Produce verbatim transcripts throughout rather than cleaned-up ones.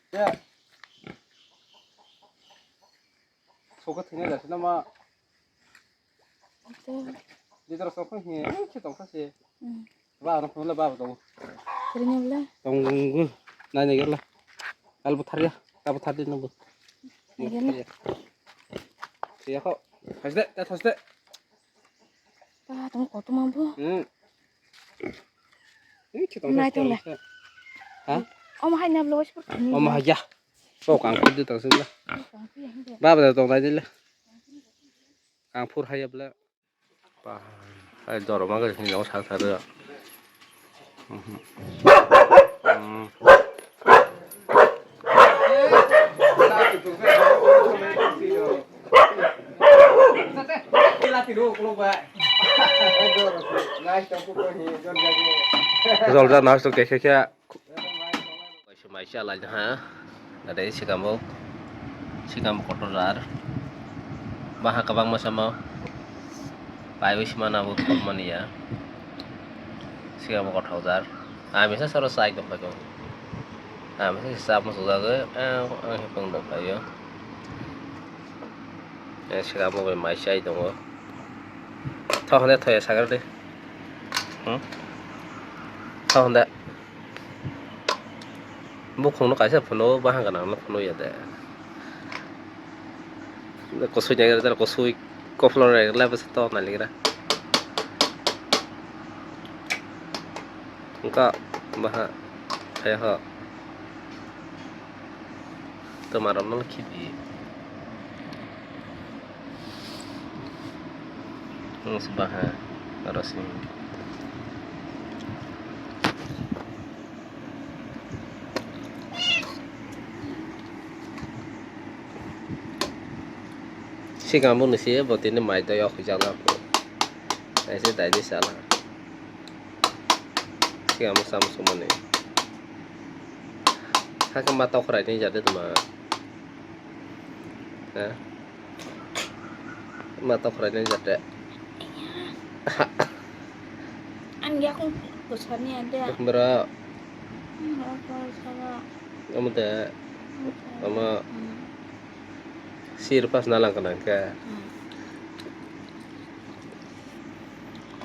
Ya. Soka thina da sina ma. Ito. Di terus soka hi, eh, kita apa sih? Hmm. Ba, ano pun lah, ba, ba, tong. Sering ya, bela? Tong, tong, tong. Nai, nai, gela. Al buthar ya, ta buthar di nunggu. Nai, gela. Iya kok. Hasde, ta hasde. Ba, tong kotor mampu. Hmm. Ini kita Nai, tong, tong, tong. Ha? Om hai nablo, was pur. Om hai ya. Kok ang kudu tang sila. Ba, ba, tong, nai, dile. Ang phur hai ya, bela. Ba, hai doro ma gari ni jong sak sak da. Mhm. Hmm. Jol ja na to khe khe khe. Mai se mai se alai ha. Nade sikamo, sikamo kotor jar. Baha kabang masamo. Pai wi sima na bo thok mani ya. Sikamo kotor jar. Ami sa soro sai dong pai ko. Ami sa sa mo suga ge, eh, ang hepung dong pai yo. Eh, sikamo bai mai sai dongo. Thok hande thoya sagar de. Hmm? Thok hande. Bukhungno kaisa phunuk, bahang gwnangno phunuk ya de. Kusui naigra, kusui kophlo naigra, bwsa tok naigra. Wngkha baha, phai ho. Twmarokno khibi. Wng se baha, oro se. Sikang bo nisi bo tini mai twi o khuijak na pho. Naisi dai di sala. Sikang bo sam sumani. Hakhe ma tokrai ni jate tuma. Ha? Ma tokrai ni jate. Ang yakung kusani ade. Bro. Ang yakung sama. Omo de. Omo. Hmm. Sir pas nalang kana ke. Hmm.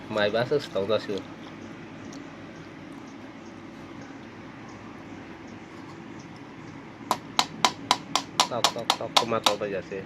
Mai basa stong da su. Tok, tok, tok, koma tok bai jase.